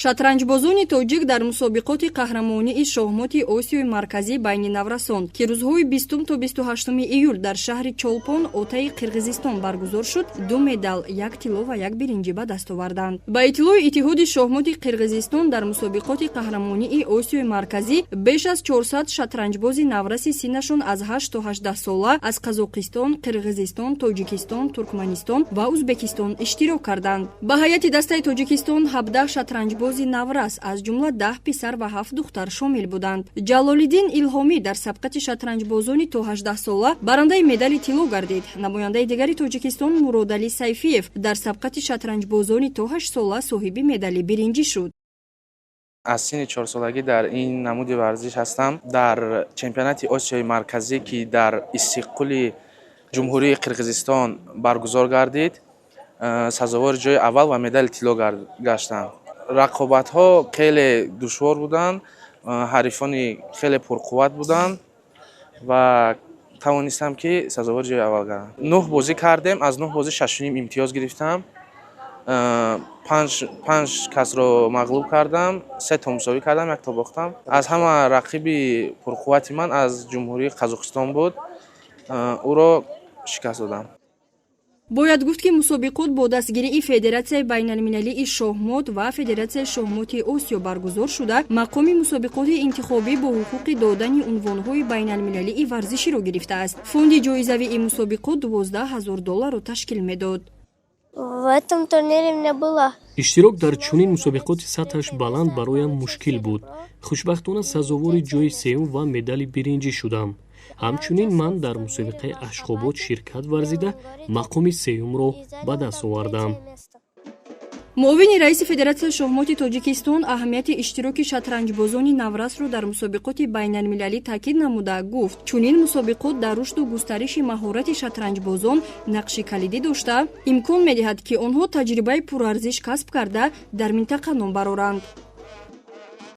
Шатранҷбозони тоҷик дар мусобиқоти қаҳрамонии шоҳмоти Осиёи Марказӣ байни наврасон, ки рӯзҳои 20 то 28 июл дар шаҳри Чолпон Отаи Қирғизистон баргузор шуд, ду медал, як тилло ва як биринҷӣ ба даст оварданд. Ба иттилои Иттиҳоди шоҳмоти Қирғизистон, дар мусобиқоти қаҳрамонии Осиёи Марказӣ беш аз 400 шатранҷбози навраси синнашон аз 8 то 18 сола аз Қазоқистон, Қирғизистон, Тоҷикистон, Туркманистон ва Узбекистон иштирок карданд. Ба ҳайати дастаи Тоҷикистон 17 шатранҷбози наврас, аз ҷумла 10 писар ва ҳафт духтар, шомил буданд. Ҷалолиддин Илҳомӣ дар сабқати шатранҷбозони то 18 сола барандаи медали тилло гардид. Намояндаи дигари Тоҷикистон Муродалӣ Сайфиев дар сабқати шатранҷбозони то 8 сола соҳиби медали биринҷӣ шуд. Аз синни 4-солагӣ дар ин намуди варзиш ҳастам. Дар чемпионати Осиёи Марказӣ, ки дар Иссиқкули Ҷумҳурии Қирғизистон баргузор гардид, сазовори ҷои аввал ва медали тилло гаштам. Рақобатҳо хеле душвор буданд, ҳарифони хеле пурқувват буданд ва тавонистам, ки сазовори ҷои аввал гардам. Нӯҳ бозӣ кардем, аз нӯҳ бозӣ 6,5 имтиёз гирифтам, панҷ касро мағлуб кардам, се то мусовӣ кардам, як то бохтам. Аз ҳама рақиби пурқуввати ман аз Ҷумҳурии Қазоқистон буд, ӯро шикаст додам. Бояд гуфт, ки мусобиқот бо дастгирии Федератсияи байналмилалии шоҳмот ва Федератсияи шоҳмоти Осиё баргузор шуда, мақоми мусобиқоти интихобӣ бо ҳуқуқи додани унвонҳои байналмилалии варзиширо гирифтааст. Фонди ҷоизавии мусобиқот 12 000 долларро ташкил медод. В этом турнире мне было Иштирок дар чунин мусобиқоти сатҳаш баланд бароям мушкил буд. Хушбахтона, сазовори ҷои сеюм ва медали биринҷӣ шудам. Ҳамчунин ман дар мусобиқаи Ашхобод ширкат варзида, мақоми сеюмро ба даст овардам. Муовини раиси Федератсияи шоҳмоти Тоҷикистон аҳамияти иштироки шатранҷбозони наврасро дар мусобиқоти байналмилалӣ таъкид намуда, гуфт, чунин мусобиқот дар рушду густариши маҳорати шатранҷбозон нақши калидӣ дошта, имкон медиҳад, ки онҳо таҷрибаи пурарзиш касб карда, дар минтақа ном бароранд.